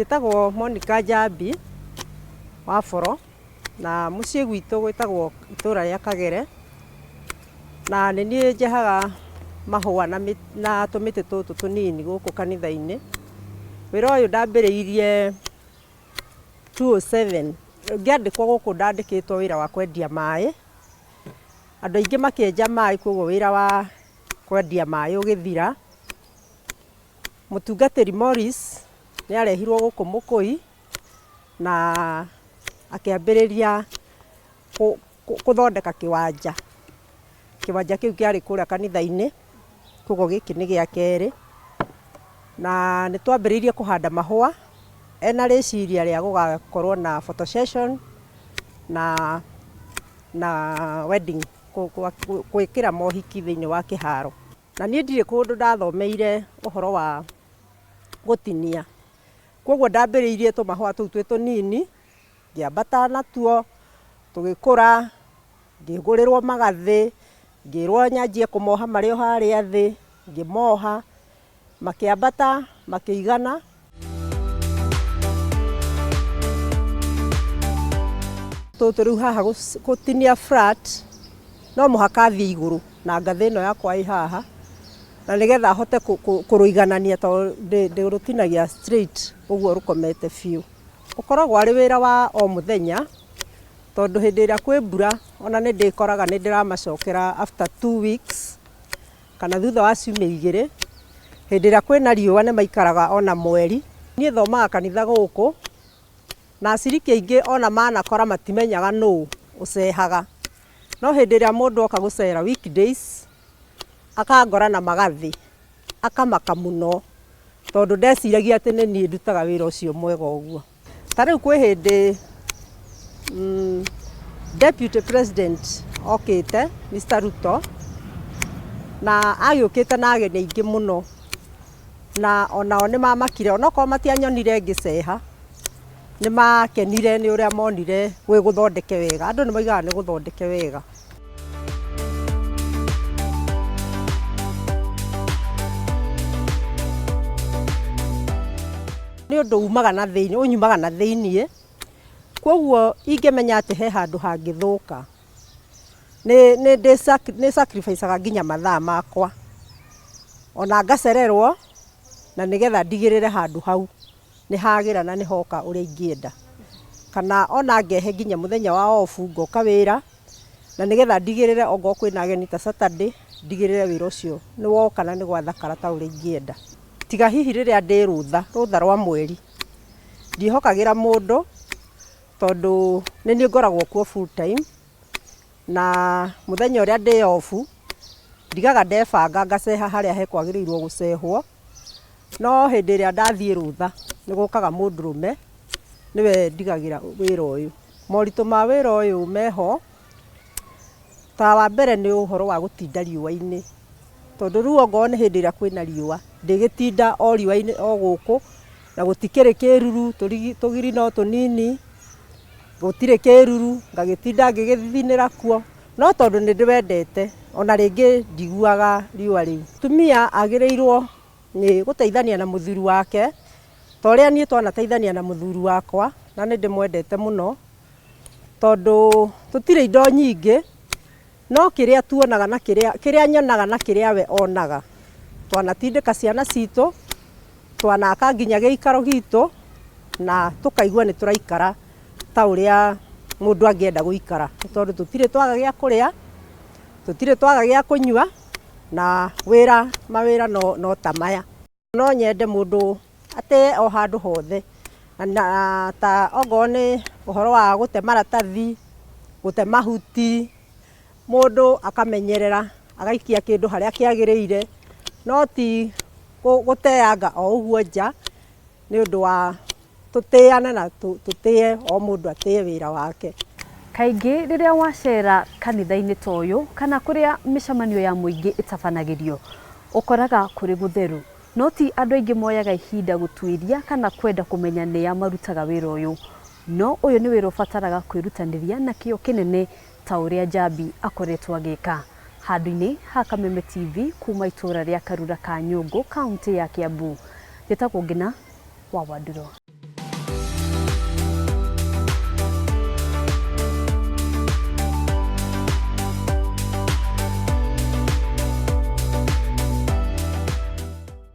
Njĩtagwo Monica Njambi wa Boro, na mũciĩ gwitũ gwĩtagwo itũra rĩa Kagere, na nĩ niĩ njehaga mahũa na tũmĩtĩ tũtũ tũnini gũkũ kanitha-inĩ. Wĩra ũyũ ndambĩrĩirie 2007, ngĩandĩkwo gũkũ ndandĩkĩtwo wĩra wa kwendia maĩ, andũ aingĩ makĩenja maĩ koguo wĩra wa kwendia maĩ ũgĩthira. Mũtungatĩri Morris nĩ arehirwo gũkũ Mũkũi na akĩambĩrĩria gũthondeka kĩwanja. Kĩwanja kĩu kĩarĩ kũrĩa kanitha-inĩ, koguo gĩkĩ nĩ gĩa kerĩ. Na nĩ twambĩrĩirie kũhanda mahũa ena rĩciria rĩa gũgakorwo na photo session na wedding, gwĩkĩra mohiki thĩinĩ wa kĩharo. Na niĩ ndirĩ kũndũ ndathomeire ũhoro wa gũtinia, koguo ndambĩrĩirie tũmahũa tũu twĩ tũnini, ngĩambata natuo, tũgĩkũra, ngĩgũrĩrwo magathĩ, ngĩrwo nyanjie kũmoha marĩ o harĩa thĩ, ngĩmoha, makĩambata makĩigana. Tũtũ rĩu haha gũtinia flat, no mũhaka thiĩ igũrũ na ngathĩ ĩno yakwa ĩ haha, na nĩgetha hote kũrũiganania tondũ ndĩrũtinagia straight ũguo rũkomete biũ. Ũkoragwo arĩ wĩra wa o mũthenya, tondũ hĩndĩ ĩrĩa kwĩ mbura ona nĩ ndĩkoraga nĩ ndĩramacokera after 2 weeks kana thutha wa ciumia 2. Hĩndĩ ĩrĩa kwĩna riũa nĩ maikaraga ona mweri. Niĩ thomaga kanitha gũkũ, na aciriki aingĩ ona manakora matimenyaga nũ ũcehaga. No hĩndĩ ĩrĩa mũndũ oka gũcera weekdays, akangora na magathĩ, akamaka mũno, tondũ ndeciragia atĩ nĩ niĩ ndutaga wĩra ũcio mwega ũguo. Ta rĩu kwĩ hĩndĩ Deputy President okĩte, Mr Ruto, na agĩũkĩte na ageni aingĩ mũno, na onao nĩ mamakire, onokorwo matianyonire ngĩceha, nĩ makenire nĩ ũrĩa monire gwĩ gũthondeke wega. Andũ nĩ moigaga nĩ gũthondeke wega. Nĩ ũndũ umaga na thĩinĩ, ũnyumaga na thĩiniĩ, koguo ingĩmenya atĩ he handũ hangĩthũka, nĩ sacrifice aga nginya mathaa makwa, ona ngacererwo, na nĩgetha ndigĩrĩre handũ hau nĩ hagĩra na nĩ hoka ũrĩa ingĩenda. Kana ona ngehe nginya mũthenya wa off ngoka wĩra, na nĩgetha ndigĩrĩre ongorwo kwĩna ageni ta Saturday, ndigĩrĩre wĩra ũcio nĩ woka na nĩ gwathakara ta ũrĩa ingĩenda. Tiga hihi rĩrĩa ndĩ rũtha, rũtha rwa mweri, ndiĩhokagĩra mũndũ, tondũ nĩ niĩ ngoragwo kuo full time, na mũthenya ũrĩa ndĩ off, ndigaga ndebanga ngaceha harĩa hekwagĩrĩirwo gũcehwo, no hĩndĩ ĩrĩa ndathiĩ rũtha, nĩ gũkaga mũndũrũme, nĩwe ndigagĩra wĩra ũyũ. Moritũ ma wĩra ũyũ meho, ta wa mbere nĩ ũhoro wa gũtinda riũa-inĩ, tondũ rĩu ongorwo nĩ hĩndĩ ĩrĩa kwĩna riũa, ndĩgĩtinda o riũa-inĩ o gũkũ, na gũtikĩrĩ kĩruru, tũgiri no tũnini, gũtirĩ kĩruru, ngagĩtinda ngĩgĩthithinĩra kuo, no tondũ nĩ ndĩwendete, ona rĩngĩ ndiguaga riũa rĩu. Mũtumia agĩrĩirwo nĩ gũteithania na mũthuri wake, ta ũrĩa niĩ twanateithania na mũthuri wakwa, na nĩ ndĩmwendete mũno, tondũ tũtirĩ indo nyingĩ, no kĩrĩa tuonaga na kĩrĩa, kĩrĩa nyonaga na kĩrĩa we onaga, twanatindĩka ciana citũ, twanaka nginya gĩikaro gitũ, na tũkaigua nĩ tũraikara ta ũrĩa mũndũ angĩenda gũikara, nĩ tondũ tũtirĩ twaga gĩa kũrĩa, tũtirĩ twaga gĩa kũnyua, na wĩra mawĩra no ta maya. No nyende mũndũ atĩe o handũ hothe, na ta ongorwo nĩ ũhoro wa gũte maratathi, gũte mahuti, mũndũ akamenyerera agaikia kĩndũ harĩa kĩagĩrĩire, no ti gũteanga o ũguo nja, nĩ ũndũ wa tũtĩane na tũtĩe o mũndũ atĩe wĩra wake. Kaingĩ rĩrĩa wacera kanitha-inĩ ta ũyũ kana kũrĩa mĩcemanio ya mũingĩ ĩtabanagĩrio, ũkoraga kũrĩ gũtheru. No ti andũ aingĩ moyaga ihinda gũtuĩria kana kwenda kũmenya nĩa marutaga wĩra ũyũ. No ũyũ nĩ wĩra ũbataraga kwĩrutanĩria na kĩo kĩnene ta ũrĩa Njambi akoretwo agĩka. Handũ-inĩ ha Kameme TV kuma itũra rĩa Karura ka Nyũngũ, kaũntĩ ya Kiambu. Njĩtagwo Ngina wa Wanduro.